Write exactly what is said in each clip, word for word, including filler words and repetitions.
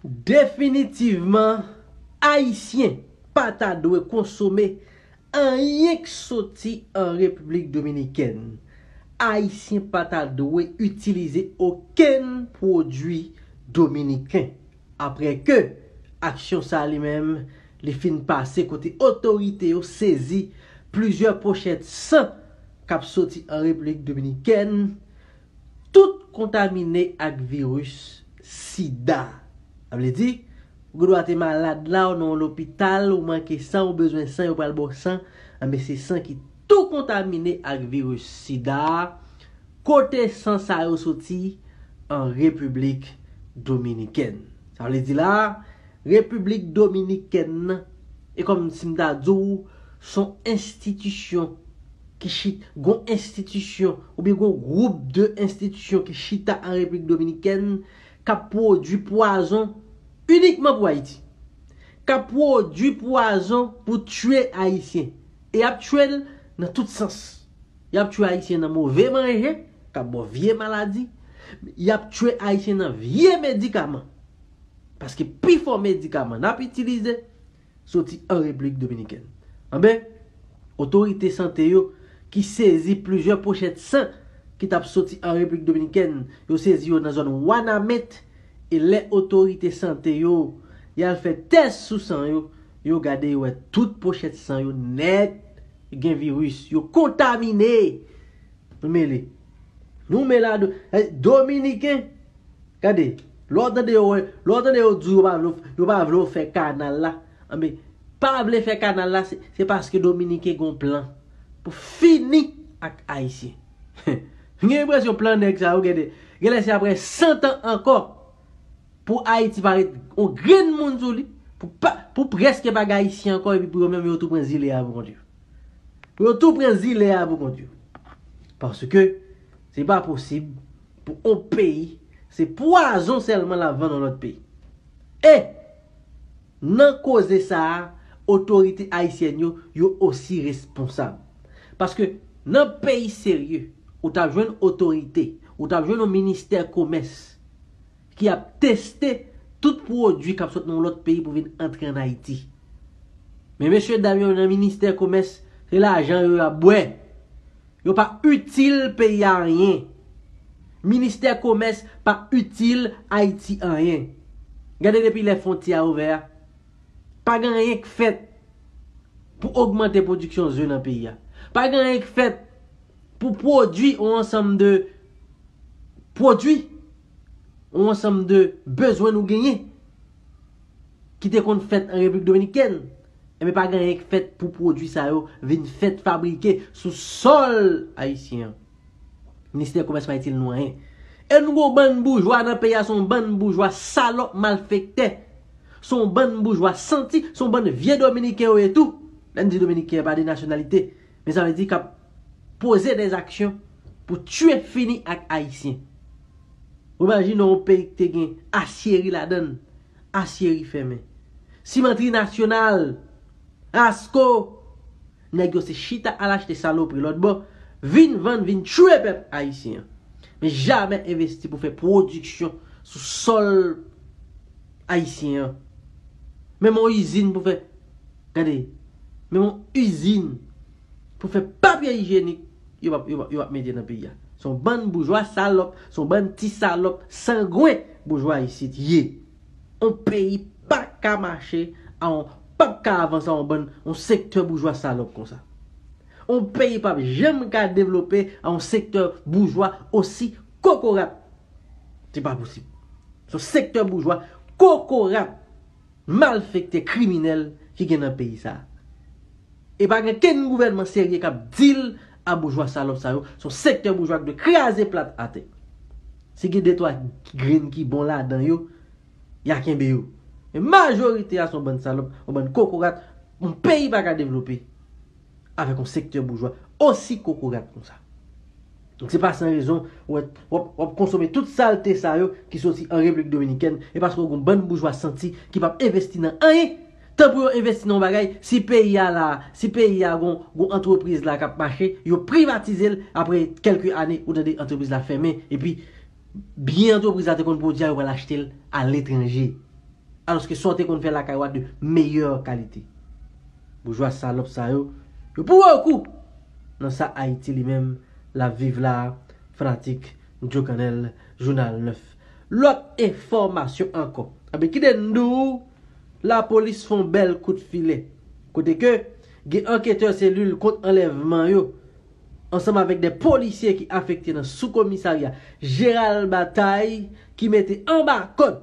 Definitivman, Ayisyen pa ta dwe konsome anyen k soti an Repiblik Dominikèn. Ayisyen pa ta dwe itilize okenn pwodui dominiken. Apre ke aksyon sa li menm, li fin pase kote otorite yo sezi plizyè pochèt san k ap soti an Repiblik Dominikèn, tout kontamine ak viris sida. Sa vle di, ou gendwa te malad la, ou nan yon lopital, ou manke san, ou bezwen san, yo pral ba w san, anben se san ki tou kontamine ak viris sida. Kote san sa yo soti? An Repiblik Dominikèn. Sa vle di la, Repiblik Dominikèn nan, e kòm si m ta di w, se yon enstitisyon ki chit, gon enstitisyon oubyen gon gwoup de enstitisyon ki chita an Repiblik Dominikèn k ap pwodui pwazon inikman pou Ayiti. K ap pwodui pwazon pou tiye Ayisyen. E y ap tiye l nan tout sans. Y ap tiye Ayisyen nan move manje, k ap ba w vye maladi. Y ap tiye Ayisyen nan vye medikaman. Paske pifò medikaman n ap itilize soti an Repiblik Dominikèn. Anben, otorite sante yo ki sezi plizyè pochèt san ki t ap soti an Repiblik Dominikèn, yo sezi yo nan zòn Wanament, e lè otorite sante yo, y al fè tès sou san yo, yo gade, yo wè tout pochèt san yo nèt gen viris, yo kontamine. Nou mele. Nou mele a do-, eh, Dominiken. Gade, lè w tande yo, lè w tande yo di yo pa vle, yo pa vle w fè kanal la. Anben, pa vle fè kanal la, se, se paske Dominiken gon plan pou fini ak Ayisyen. M gen enpresyon plan nèg sa yo, gade, genlè se apre san tan ankò pou Ayiti pa ret yon grenn moun sou li, pou pa, pou prèske pa gen Ayisyen ankò, epi pou yo menm yo tou pran zile a pou kont yo. Pou yo tou pran zile a pou kont yo. Paske se pa posib pou yon peyi, se pwazon sèlman l ap vann yon lòt peyi. E nan koze sa a, otorite ayisyèn yo, yo osi responsab. Paske nan peyi serye, ou t ap jwenn otorite, ou t ap jwenn yon ministè komès ki ap teste tout pwodui k ap sot nan yon lòt peyi pou vin antre ann Ayiti. Men mesye dam yo nan ministè komès, se lajan yo y ap bwè. Yo pa itil peyi a anyen. Ministè komès pa itil Ayiti anyen. Gade depi lè fwontyè a ouvè a, pa gen anyen k fèt pou ogmante pwodiksyon ze nan peyi a. Pa gen anyen k fèt pou pwodui yon ansanm de pwodui, yon ansanm de bezwen nou genyen ki te konn fèt an Repiblik Dominikèn. Enben, pa gen anyen k fèt pou pwodui sa yo vin fèt fabrike sou sòl ayisyen an. Ministè komès pa itil nou anyen. E nou gon bann boujwa nan peyi a, se yon bann boujwa salòp malfektè. Se yon bann boujwa santi, se yon bann vye dominiken yo ye tou. Lè m di dominiken, pa de nasyonalite, men sa vle di k ap poze dèzaksyon pou tiye fini ak ayisyen. Ou imajine yon peyi ki te gen asyeri ladann, asyeri fèmen. Simantri nasyonal, Asko, nèg yo se chita al achte salopri lòt bò, vin vann, vin tiye pèp ayisyen an. Men jamè envesti pou fè pwodiksyon sou sòl ayisyen an. Menm yon izin pou fè, gade, menm yon izin pou fè papye ijyenik, yo p ap, yo p ap, yo p ap mete nan peyi a. Se yon bann boujwa salòp, se yon bann ti salòp sangwen boujwa isit ye. Yon peyi pa ka mache a yon, p ap ka avanse a yon bann, yon sektè boujwa salòp konsa. Yon peyi p ap janm ka devlope a yon sektè boujwa osi kokorat. Se pa posib. Se yon sektè boujwa kokorat, malfektè, kriminèl ki gen nan peyi sa a. E pa gen kenn gouvènman serye k ap deal a boujwa salòp sa yo. Se yon sektè boujwa ki dwe kraze plat atè. Si gen de twa grenn ki bon ladan yo, y a kenbe yo. Men majorite a se yon bann salòp, yon bann kokorat, yon peyi pa ka devlope avèk yon sektè boujwa osi kokorat konsa. Donk, se pa san rezon w ap, w ap, w ap konsome tout salte sa yo ki soti an Repiblik Dominikèn, e paske w gen yon bann boujwa santi ki p ap envesti nan anyen. Tan pou yo envesti nan yon bagay, si peyi a la, si peyi a gon, gon antrepriz la k ap mache, yo privatize l, apre kèlke ane, ou tande antrepriz la fèmen, epi byen antrepriz la te konn pwodui a, yo pral achte l aletranje. Alòske sa w te konn fè lakay ou a de meyè kalite. Boujwa salòp sa yo, yo pou wè w kou nan sa Ayiti li menm l ap viv la a, fanatik Djo Kannèl, Jounal nèf. Lòt enfòmasyon ankò. Anben, kite n di w, lapolis fè yon bèl kout filè. Kote ke gen anketè selil kont anlèvman yo, ansanm avèk de polisye ki afekte nan soukomisarya Jeral Batay ki mete anba kòd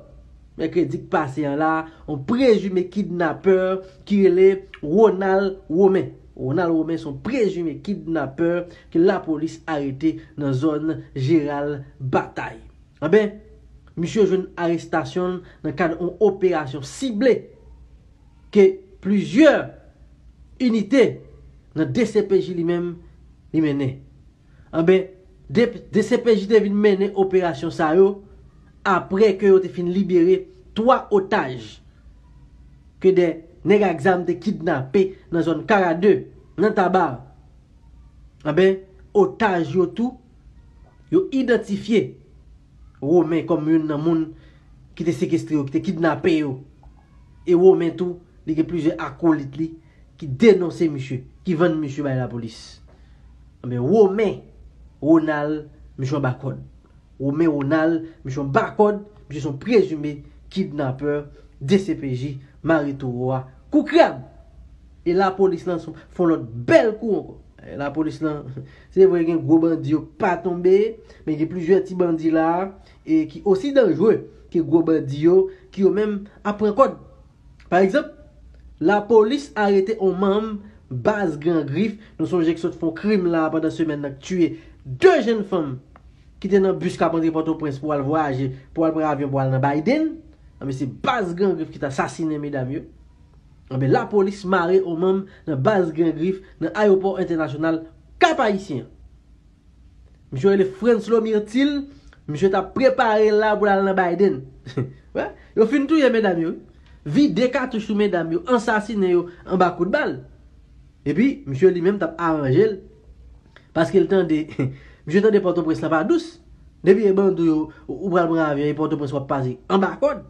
mèkredi k pase an la, yon prezime kidnapè ki rele Ronald Romain. Ronald Romain se yon prezime kidnapè ke lapolis arete nan zòn Jeral Batay. Anben, misye jwenn arestasyon l nan kad yon operasyon sible ke plizyè inite nan D C P J li menm li mennen. Anben, D-, D C P J te vin mennen operasyon sa yo apre ke yo te fin libere twa otaj ke de nèg ak zam te kidnape nan zòn Kara de, nan Taba. Anben, otaj yo tou, yo idantifye Romain kòm youn nan moun ki te sekestre yo, ki te kidnape yo. E Romain tou, li gen plizyè akolit li ki denonse misye, ki vann misye bay lapolis. Anben, Romain Ronald, misye anba kòd. Romain Ronald, misye anba kòd, misye se yon prezime kidnapè, D C P J, mare towo a, kou krab. E lapolis lan fè yon lòt bèl kou ankò. E lapolis lan, se vre gen gwo bandi yo pa tonbe, men gen plizyè ti bandi la, e ki osi danjre ke gwo bandi yo, ki yo menm ap pran kòd. Pa egzanp, lapolis arete yon manm baz Gran Grif, nou sonje ki sot fè yon krim la pandan semèn nan, ki tiye de jenn fanm ki te nan bis k ap antre Pòtoprens pou al vwayaje, pou al pran avyon pou al nan Biden. Anben, se baz Gran Grif ki t asasinen medam yo. Anben, lapolis mare yon manm nan baz Gran Grif nan ayewopò entènasyonal Kap Ayisyen an. Misye rele Franslo Mirtil, misye t ap prepare l la pou l al nan Biden. Wè, yo fin touye medam yo, wi. Vide katouch sou medam yo, ansasinen yo anba kout bal. Epi, misye li menm t ap aranje l, paske l tande, misye tande Pòtoprens lan pa dous. Depi e bandi w yo, ou, ou pral pran avyon, e Pòtoprens w ap pase anba kòd.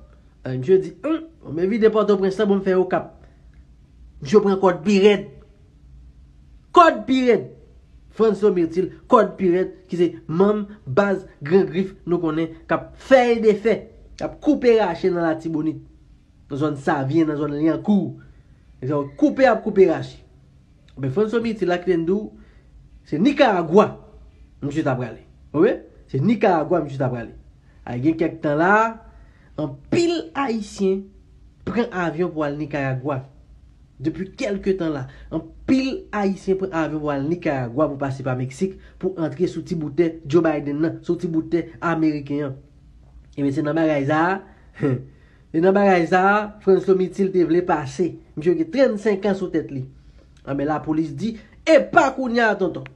Misye di, "Hum, men vide Pòtoprens lan, bon, m fè Okap." Misye pran kòd pi rèd. Kòd pi rèd. Franslo Mirtil, kòd pi rèd, ki se manm baz Gran Grif nou konnen, k ap fè e defè, k ap koupe rache nan Latibonit, nan zòn Savyen, nan zòn Lyankou. Nèg sa yo koupe, ap koupe rache. Men Franslo Mirtil la, kite n di w, se Nikaragwa misye ta prale. Wi, se Nikaragwa misye ta prale. A gen kèk tan la, anpil Ayisyen pran avyon pou al Nikaragwa. Depi kèlke tan la, anpil Ayisyen pran avyon pou al Nikaragwa, pou pase pa Meksik, pou antre sou ti boutè Joe Biden nan, sou ti boutè ameriken an. Ebyen, se nan bagay sa a, e nan bagay sa a, Franslo Mirtil te vle pase. Misye gen trannsenk an sou tèt li. Anben, lapolis di, "E pa kounye a, tonton."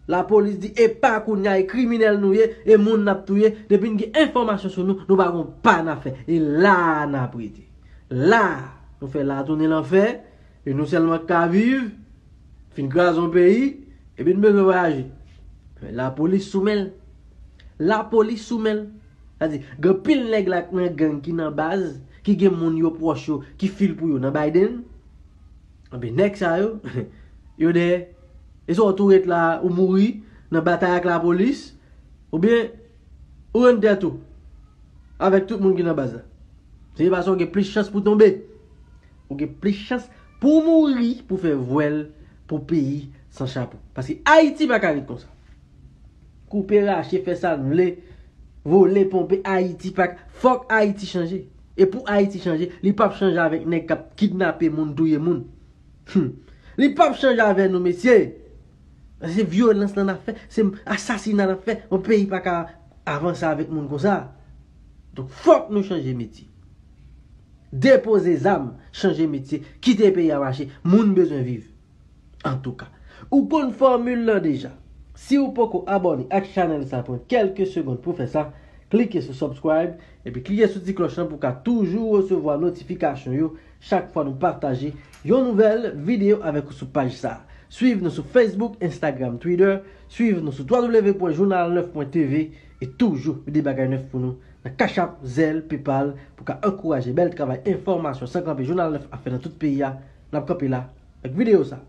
Lapolis di, "E pa kounye a, e kriminèl nou ye, e moun n ap touye. Depi n gen enfòmasyon sou nou, nou pa gon pa n ap fè. E la a n ap rete. La a, nou fè la a tounen lanfè, e nou sèlman k ka viv, fin kraze yon peyi, epi n bezwen vwayaje." Men lapolis sou men l. Lapolis sou men l. Sa di, gen anpil nèg la nan gang ki nan baz, ki gen moun yo pwòch yo, ki fil pou yo nan Biden. Anben, nèg sa yo, yo dèyè. E swa w tou ret la, ou mouri nan batay ak lapolis, oubyen ou rann tèt ou avèk tout moun ki nan baz la. Se pa sa w gen plis chans pou tonbe. Ou gen plis chans pou w mouri, pou w fè vwèl pou peyi san chapo. Paske Ayiti pa ka ret konsa. Koupe rache, fè sa n vle, vole, ponpe, Ayiti pa ka, fòk Ayiti chanje. E pou Ayiti chanje, li p ap chanje avèk nèg k ap kidnape moun, touye moun. Hmm. Li p ap chanje avè nou, mesye. Se vyolans lan n ap fè, se asasina n ap fè. Yon peyi pa ka avanse avèk moun konsa. Donk, fòk nou chanje metye. Depoze zam, chanje metye, kite peyi a mache. Moun bezwen viv. Antouka, ou konn fòmil lan deja. Si w poko abòne ak chanèl sa, pran kèlke segonn pou fè sa, klike sou subscribe, epi klike sou ti klòch lan pou w ka toujou resevwa notifikasyon yo chak fwa nou pataje yon nouvèl videyo avèk ou sou paj sa a. Swiv nou sou Facebook, Instagram, Twitter, swiv nou sou w w w pwen jounal nèf pwen t v, e toujou de bagay nèf pou nou nan Cash App, Zelle, PayPal, pou ka ankouraje bèl travay enfòmasyon san kanpe Jounal nèf ap fè nan tout peyi a. N ap kanpe la ak videyo sa.